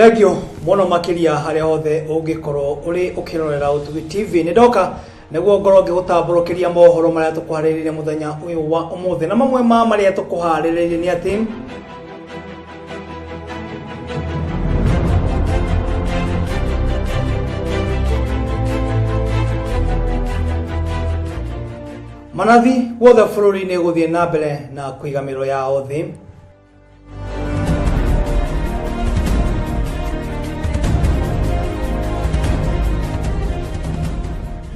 Thengio mũno makĩria harĩa hothe ũngĩkorwo ũrĩ ũkĩrorera Ũtugi TV. Nĩ ndoka nĩguo ngorwo ngĩgũtambũrũkĩria mohoro marĩa tũkũharĩrĩirie mũthenya ũyũ wa ũmũthĩ, na mamwe ma marĩa tũkũharĩrĩirie nĩ atĩ manathi guothe bũrũri-inĩ gũthiĩ na mbere na kũiga mĩro yao thĩ.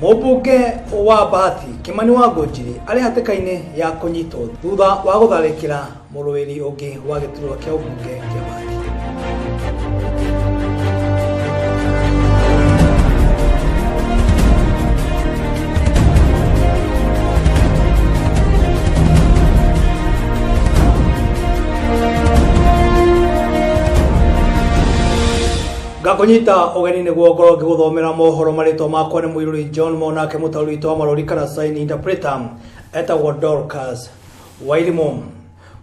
Mũmbunge wa Bahati Kimani wa Ngũnjiri arĩ hatĩka-inĩ ya kũnyitwo thutha wa gũtharĩkĩra mũrũĩri ũngĩ wa gĩturwa kĩa ũmbunge kĩa Bahati. Ngakũnyita ũgeni nĩguo ngorwo ngĩgũthomera mohoro. Marĩtwa makwa nĩ Mũirũri John Monake, mũtaũri witũ wa marũri kana sign interpreter etagwo Dorcas Wairimũ.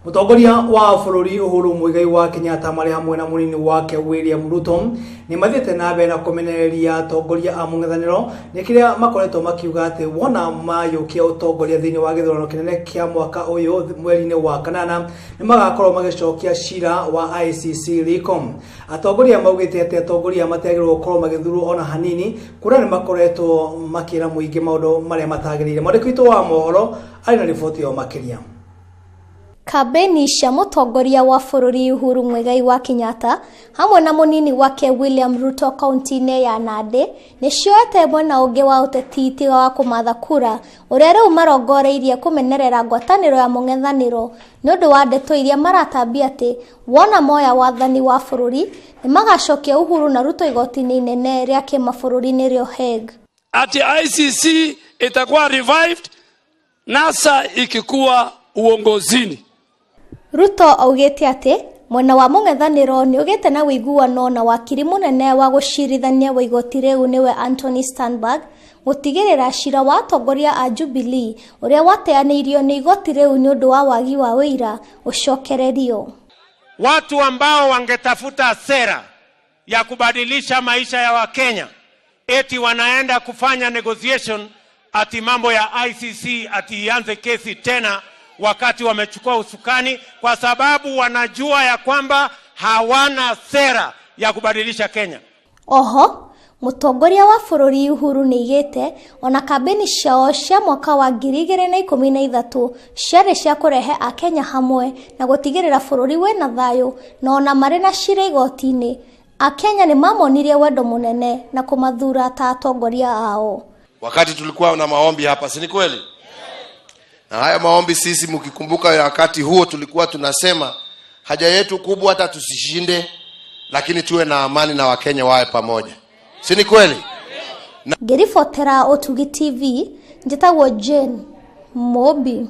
Mũtongoria wa bũrũri Uhuru Muigai wa Kenyatta marĩ hamwe na mũnini wake William Ruto nĩ mathiĩte na mbere na kũmenereria atongoria a mũng'ethanĩro nĩ kĩrĩa makoretwo makiuga atĩ wona mayũkia ũtongoria thĩinĩ wa gĩthurano kĩnene kĩa mwaka ũyũ mweri-inĩ wa kanana nĩ magakorwo magĩcokia cira wa ICC riko. Atongoria maugĩte atĩ atongoria matiagĩrĩirwo gũkorwo magĩthurwo ona hanini, kuona nĩ makoretwo makĩra mũingĩ maũndũ marĩa matagĩrĩire. Mwandĩki witũ wa mohoro arĩ na riboti ĩyo makĩria. Kambĩini cia mũtongoria wa bũrũri Uhuru Muigai wa Kenyatta hamwe na mũnini wake William Ruto kaunti-inĩ ya Nandĩ nĩ cioete mwena ũngĩ wa ũteti tiga wa kũmatha kura, ũrĩa rĩu marongoreirie kũmenerera ngwatanĩro ya mũng'ethanĩro nĩ ũndũ wa ndeto iria maratambia atĩ wona moya wathani wa bũrũri nĩ magacokia Uhuru na Ruto igoti-inĩ inene rĩa kĩmabũrũri nĩrĩo Hague. Ati ICC itakuwa revived NASA ikikuwa uongozini. Ruto augĩte atĩ mwena wa mũng'ethanĩro nĩ ũgĩte na ũiguano na wakiri mũnene wa gũcirithania wa igoti rĩu nĩwe Anthony Sternberg gũtigĩrĩra cira wa atongoria a Jubilee ũrĩa wateanĩirio nĩ igoti rĩu nĩ ũndũ wa wagi wa ũira ũcokererio. Watu ambao wangetafuta sera ya kubadilisha maisha ya Wakenya eti wanaenda kufanya negotiation ati mambo ya ICC ati ianze kesi tena wakati wamechukua usukani, kwa sababu wanajua ya kwamba hawana sera ya kubadilisha Kenya. Oho mũtongoria wa bũrũri Uhuru nĩaigĩte ona kambĩini ciao cia mwaka wa 2013 ciarĩ cia kũrehe akenya hamwe na gũtigĩrĩra bũrũri wĩna thayũ, na ona marĩ na cira igoti-inĩ akenya nĩ mamonirie wendo mũnene na kũmathura ta atongoria ao. Wakati tulikuwa na maombi hapa, si ni kweli? Na haya maombi sisi, mkikumbuka wakati huo tulikuwa tunasema haja yetu kubwa hata tusishinde, lakini tuwe na amani na Wakenya wawe pamoja, si ni kweli? Ngĩribotera Ũtugi TV njĩtagwo Jane Mobi.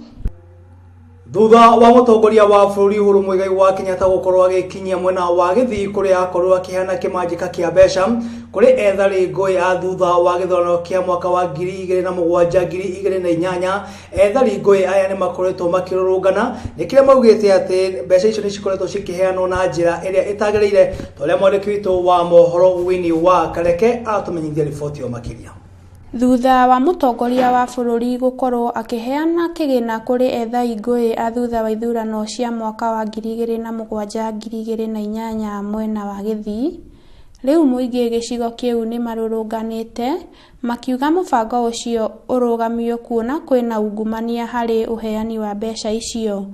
Thutha wa mũtongoria wa bũrũri Uhuru Muigai wa Kenyatta gũkorwo agĩkinyia mwena wa Gĩthii kũrĩa akorirwo akĩheana kĩmanjĩka kĩa mbeca kũrĩ ethari ngũĩ a thutha wa gĩthurano kĩa mwaka wa 2007 2008, ethari ngũĩ aya nĩ makoretwo makĩrũrũngana nĩ kĩrĩa maugĩte atĩ mbeca icio nĩ cikoretwo cikĩheanwo na njĩra ĩrĩa ĩtagĩrĩire, ta ũrĩa mwandĩki witũ wa mohoro Winnie wa Kareke aratũmenyithia riboti ĩyo makĩria. Thutha wa mũtongoria wa bũrũri gũkorwo akĩheana kĩgĩna kũrĩ ethari ngũĩ a thutha wa ithurano cia mwaka wa 2007 2008 mwena wa Gĩthii, rĩu mũingĩ gĩcigo kĩu nĩ marũrũnganĩte makiuga mũbango ũcio ũrũgamio kuona kwĩna ungumania harĩ ũheani wa mbeca icio,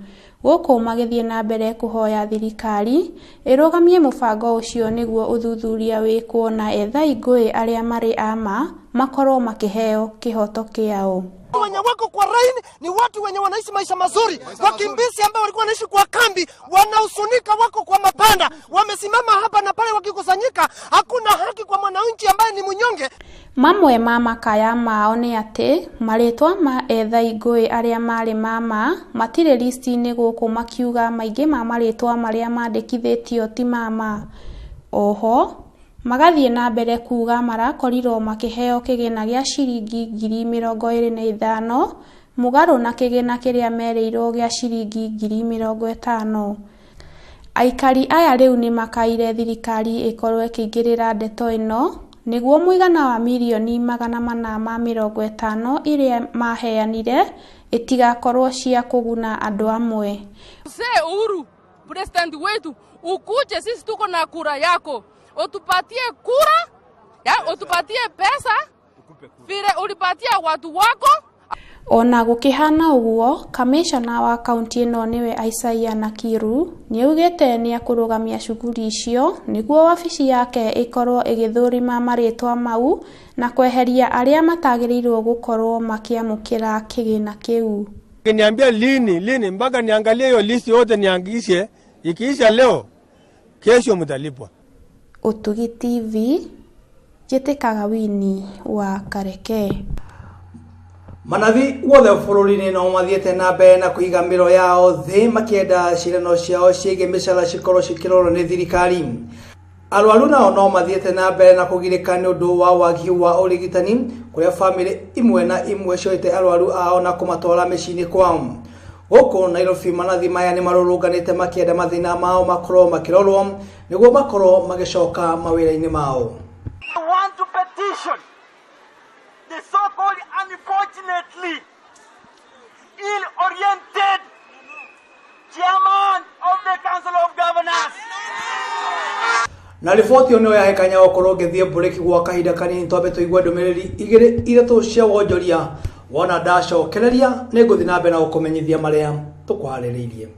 gũkũ magĩthiĩ na mbere kũhoya thirikari ĩrũgamie mũbango ũcio nĩguo ũthuthuria wĩkwo na ethari ngũĩ arĩa marĩ a ma makorwo makĩheo kĩhoto kĩao. Wenye wako kwa raini ni watu wenye wanaishi maisha mazuri. Wakimbizi ambao walikuwa wanaishi kwa kambi wanahusunika, wako kwa mapanda, wamesimama hapa na pale wakikusanyika. Hakuna haki kwa mwananchi ambaye ni mnyonge. Mamwe ma makaya mao nĩ atĩ marĩtwa ma ethari ngũĩ arĩa marĩ ma ma matirĩ listi-inĩ, gũkũ makiuga maingĩ ma marĩtwa marĩa mandĩkithĩtio ti ma ma. Oho magathiĩ na mbere kuga marakorirwo makĩheo kĩgĩna gĩa ciringi 25,000 mũgarũ na kĩgĩna kĩrĩa merĩirwo gĩa ciringi 50,000. Aikari aya rĩu nĩmakaire thirikari ĩkorwo ĩkĩingĩrĩra ndeto ĩno nĩguo mũigana wa mirioni 450 iria maheanire itigakorwo cia kũguna andũ amwe. Mzee Uhuru, president wetu, ukuje, sisi tuko na kura yako, utupatie kura ya, utupatie pesa vile ulipatia watu wako. Ona gũkĩhana ũguo, kamishna wa kaunti ĩno nĩwe Isaiah Nakiru nĩaugĩte nĩekũrũgamia shughuli icio nĩguo wabici yake ĩkorwo ĩgĩthũrima marĩtwa mau na kweheria arĩa matagĩrĩirwo gũkorwo makĩamũkĩra kĩgĩna kĩu. Niambia lini lini mpaka niangalie hiyo list yote niangishe, ikiisha leo kesho mtalipwa. Ũtugi TV, njĩtĩkaga wini wa Kareke. Manathi guothe bũrũri-inĩ no mathiĩte na mbere na kũiga mĩro yao thĩ makĩenda ciĩranĩro ciao ciĩgiĩ mĩcara cikorwo cikĩrorwo nĩ thirikari. Arwaru nao no mathiĩte na mbere na kũgirĩka nĩ ũndũ wa wagi wa ũrigitani kũrĩa bamĩrĩ imwe na imwe cioete arwaru ao na kũmatwara mĩciĩ-inĩ kwao. Gũkũ Nairobi manathi maya nĩ marũrũnganĩte makĩenda mathĩna mao makorwo makĩrorwo nĩguo makorwo magĩcoka mawĩra-inĩ mao. I want to petition the so-called unfortunately ill-oriented chairman of the Council of Governors. Na riboti ĩyo nĩyo yahe kanya gũkorwo ngĩthiĩ mburĩki gwa kahinda kanini twambe tũigue ndũmĩrĩri igĩrĩ ithatũ cia wonjoria. Wona ndacokereria nĩ ngũthiĩ na mbere na gũkũmenyithia marĩa tũkũharĩrĩirie.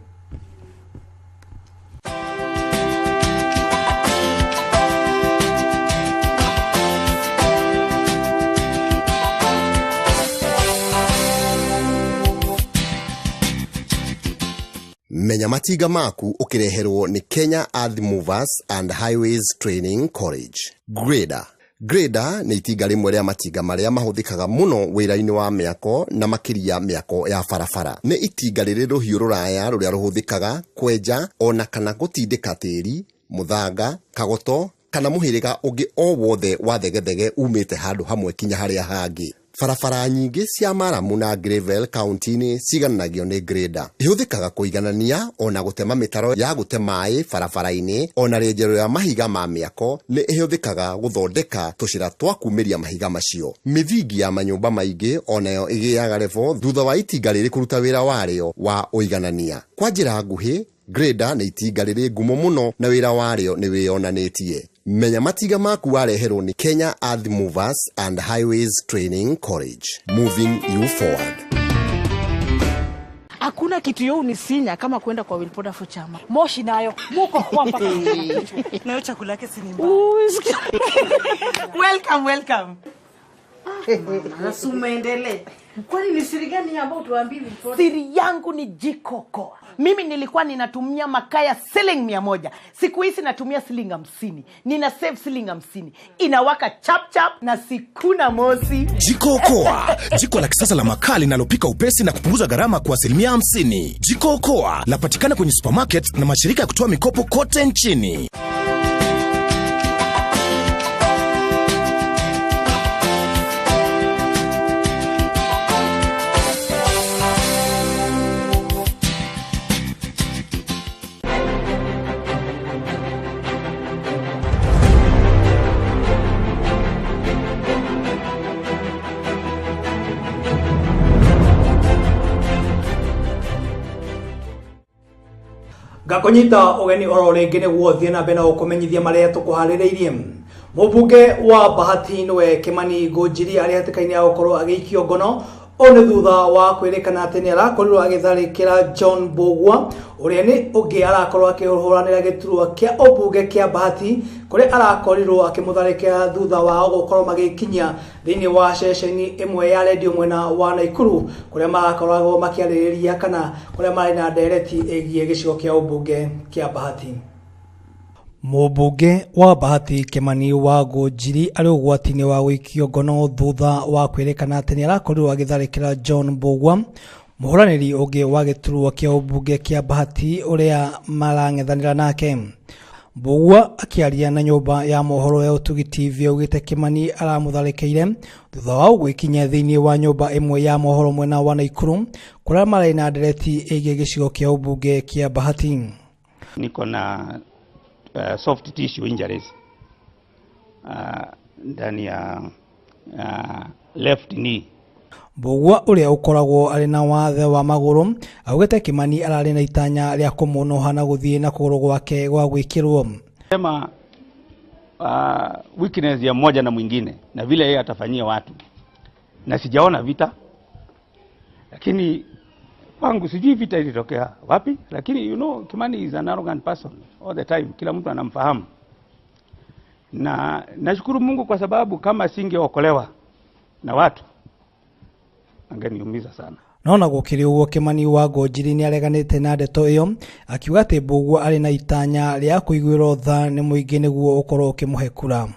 Menya matinga maku ũkĩreherwo nĩ Kenya Earth Movers and Highways Training College. Grader. Grader nĩ itinga rĩmwe rĩa matinga marĩa mahũthĩkaga mũno wĩra-inĩ wa mĩako na makĩria mĩako ya barabara. Nĩ itinga rĩrĩ rũhiũ rũraya rũrĩa rũhũthĩkaga kwenja ona kana gũtindĩka tĩri, mũthanga, kagoto kana mũhĩrĩga ũngĩ o wothe wa thegethege umĩte handũ hamwe kinya harĩa hangĩ. Barabara nyingĩ cia maramu na gravel kaunti-inĩ cigananagio nĩ grader. Ihũthĩkaga kũiganania ona gũtema mĩtaro ya gũte maĩ barabara-inĩ, ona rĩenjero ya mahiga ma mĩako nĩ ĩhũthĩkaga gũthondeka tũcĩra twa kumĩria mahiga macio. Mĩthingi ya manyũmba maingĩ onayo ĩgĩaga revo thutha wa itinga rĩrĩ kũruta wĩra warĩo wa ũiganania. Kwa njĩra nguhĩ, grader nĩ itinga rĩrĩ ngumo mũno na wĩra warĩo nĩ wĩyonanĩtie. Menya matinga maku wareherwo nĩ Kenya Earth Movers and Highways Training College. Moving you forward. Hakuna kitu yo unisinya kama kwenda kwa Wilpoda for chama. Moshi nayo muko kwa mpaka. Nayo chakula yake si mbaya. Welcome, welcome. Sasa umeendelee. Kwani ni siri gani ambayo tuambii Wilpoda? Siri yangu ni Jiko Koa. Mimi nilikuwa ninatumia makaa ya shilingi 100. Siku hizi natumia shilingi 50. Nina save shilingi 50. Inawaka chap chap na sikuna mosi. Jiko Koa, jiko la kisasa la makaa linalopika upesi na kupunguza gharama kwa 50%. Jiko Koa lapatikana kwenye supermarket na mashirika ya kutoa mikopo kote nchini. Ngakũnyita ũgeni oro rĩngĩ nĩguo thiĩ na mbere na gũkũmenyithia marĩa tũkũharĩrĩirie. Mũmbunge wa Bahati nĩwe Kimani Ngunjiri arĩ hatĩka-inĩ ya gũkorwo agĩikio ngono. Ũũ nĩ thutha wa kwĩrĩkana atĩ nĩ arakorirwo agĩtharĩkĩra John Mbugua ũrĩa nĩ ũngĩ arakorwo akĩhũranĩra gĩturwa kĩa ũmbunge kĩa Bahati kũrĩa arakorirwo akĩmũtharĩkĩra thutha wao gũkorwo magĩkinyia thĩinĩ wa ceceni ĩmwe ya redio mwena wa Naikuru kũrĩa marakoragwo makĩarĩrĩria kana kũrĩa marĩ na ndereti ĩgiĩ gĩcigo kĩa ũmbunge kĩa Bahati. Mũmbunge wa Bahati Kimani wa Ngunjiri arĩ ũgwati-inĩ wa gũikio ngono thutha wa kwĩrĩkana atĩ nĩ arakorirwo agĩtharĩkĩra John Mbugua mũhũranĩri ũngĩ wa gĩturwa kĩa ũmbunge kĩa Bahati ũrĩa marang'ethanĩra nake. Mbugua akĩaria na nyũmba ya mohoro ya Ũtugi TV augĩte Kimani aramũtharĩkĩire thutha wao gwĩkinyia thĩinĩ wa nyũmba ĩmwe ya mohoro mwena wa Naikuru kũrĩa marĩ na ndereti ĩgiĩ gĩcigo kĩa ũmbunge kĩa Bahati. Niko na soft tissue injuries ndani ya left knee. Mbugua ũrĩa ũkoragwo arĩ na wathe wa magũrũ augĩte Kimani ararĩ na itanya rĩa kũmũnoha na gũthiĩ na kũgũrũ gwake gwa gwĩkĩrwo. Sema weakness ya mmoja na mwingine na vile yeye atafanyia watu, na sijaona vita, lakini kwangu sijui vita ilitokea wapi, lakini you know Kimani is an arrogant person all the time, kila mtu anamfahamu. Na nashukuru Mungu kwa sababu kama singeokolewa na watu angeniumiza sana. No na gũkĩrĩ ũguo Kimani wa Ngonjiri nĩareganĩte na ndeto ĩyo akiuga atĩ Mbugua arĩ na itanya rĩa kũiguĩrwo tha nĩ mũingĩ nĩguo ũkorwo ũkĩmũhe kura.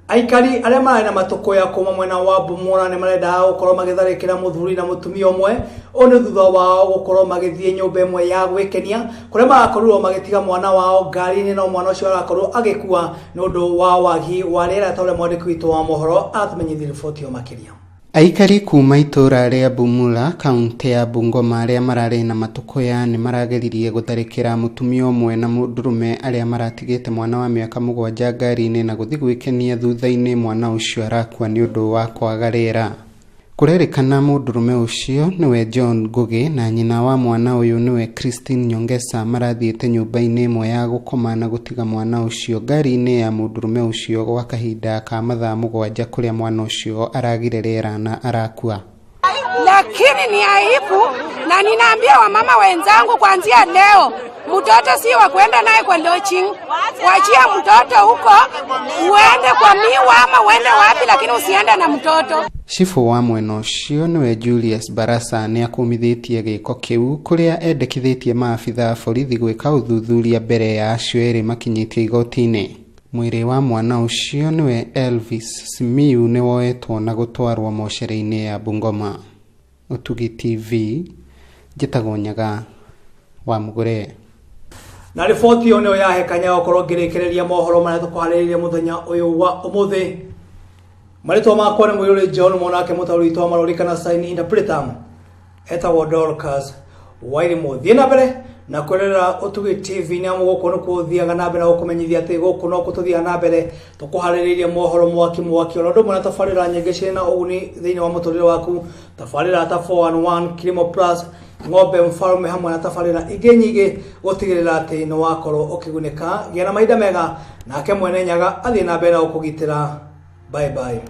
Aikari arĩa mararĩ na matũkũya kuma mwena wa Bumula nĩ marendaga gũkorwo magĩtharĩkĩra mũthuri na mũtumia ũmwe. Ũũ nĩ thutha wao gũkorwo magĩthiĩ nyũmba ĩmwe ya gwĩkenia kũrĩa marakorirwo magĩtiga mwana wao ngari-inĩ, no mwana ũcio arakorwo agĩkua nĩ ũndũ wa wagi wa rĩera, ta ũrĩa mwandĩki witũ wa mohoro aratũmenyithia riboti ĩyo makĩria. Aikari kuma itũra rĩa Bumula kaunti ya Bungoma arĩa mararĩ na matũkũya nĩ marageririe gũtharĩkĩra mũtumia ũmwe na mũndũrũme arĩa maratigĩte mwana wa mĩaka 7 ngari-inĩ na gũthiĩ gwĩkenia. Thutha-inĩ mwana ũcio arakua nĩ ũndũ wa kwaga rĩera. Kũrerĩkana mũndũrũme ũcio nĩwe John Ngugi na nyina wa mwana ũyũ nĩwe Christine Nyongesa marathiĩte nyũmba-inĩ ĩmwe ya gũkoma na gũtiga mwana ũcio ngari-inĩ ya mũndũrũme ũcio gwa kahinda ka mathaa 7 kũrĩa mwana ũcio aragire rĩera na arakua. Lakini ni aibu, na ninaambia wamama wenzangu kuanzia leo, mtoto si wa kwenda naye kwa lodging. Wachia mtoto huko, uende kwa miwa ama uende wapi, lakini usiende na mtoto. Cibũ wa mwena ũcio nĩwe Julius Barasa nĩakũmithĩtie gĩko kĩu kũrĩa endekithĩtie maabitha a borithi gwĩka ũthuthuria mbere ya acio erĩ makinyĩtio igoti-inĩ. Mwĩrĩ wa mwana ũcio nĩwe Elvis Simiyu nĩwoetwo na gũtwarwo mocerĩ-inĩ ya Bungoma. Ũtugi TV, njĩtagwo Nyaga wa Mũgũre. Na riboti ĩyo nĩyo yahe kanya gũkorwo ngĩrĩkĩrĩria mohoro marĩa tũkũharĩrĩria mũthenya ũyũ wa ũmũthĩ. Marĩtwa makwa nĩ Mũirũrĩ John, mwanake mũtaũri witũ wa marũri kana sign interpreter etagwo Dorcas Wairimu. Thiĩ na mbere na kwĩrorera Ũtugi TV nĩ amu gũkũ nĩkuo ũthiaga na mbere na gũkũmenyithia atĩ gũkũ no tũthiaga na mbere tũkũharĩrĩirie mohoro mwaki mwaki, ona ũndũ ũmwe na tabarĩra nyingĩ cirĩ na ũguni thĩinĩ wa mũtũrĩre waku, tabarĩra ta 411 Kilimo Plus, Ng'ombe Mfalme, hamwe na tabarĩra ingĩ nyingĩ gũtigĩrĩra atĩ nĩ wakorwo ũkĩgunĩka. Gĩa na mahinda mega, nake mwene Nyaga athiĩ na mbere na gũkũgitĩra. Bye bye.